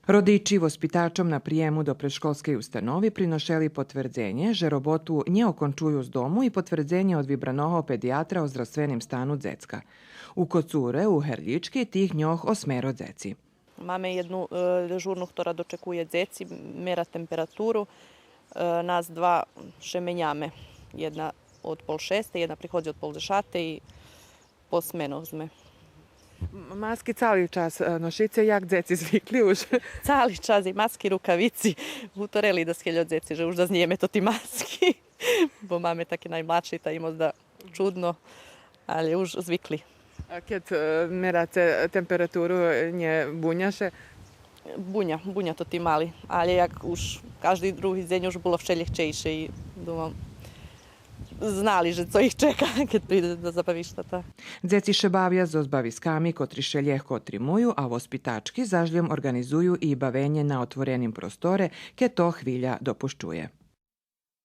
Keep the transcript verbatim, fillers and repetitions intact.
Родичи воспитачом на приєму до предшколскей установи приношели потвердзенє же роботу нє окончую з дому и потвердзенє од вибраного педиятра о здравственим стану дзецка. У Коцуре, у Герлїчки, тих дньох осмеро дзеци. Маме єдну, е, дежурну, котра дочекує дзеци, мера температуру. Е, нас два ше меняме. Єдна од пол шестей, єдна приходзи од пол дзешатей и по сменох зме. М-, маски цали час, е, ношице, як дзеци звикли уж? Цали час и маски, рукавици. Гуторели дас хельо дзеци же уж дас нє єме тоти маски. Бо маме таки наймладши, та им озда чудно, але уж звикли. А кед, е, мераце температуру, нє буня ше? Буня, буня тоти мали. Але як уж кажди други дзень уж було вше лєгчейше и, думам, знали же цо их чека кед приде до забавишта, та. Дзеци ше бавя зоз бависками котри ше лєгко отримую, а воспитачки заш лєм орґанизую и бавенє на отвореним просторе, кед то хвиля допущує.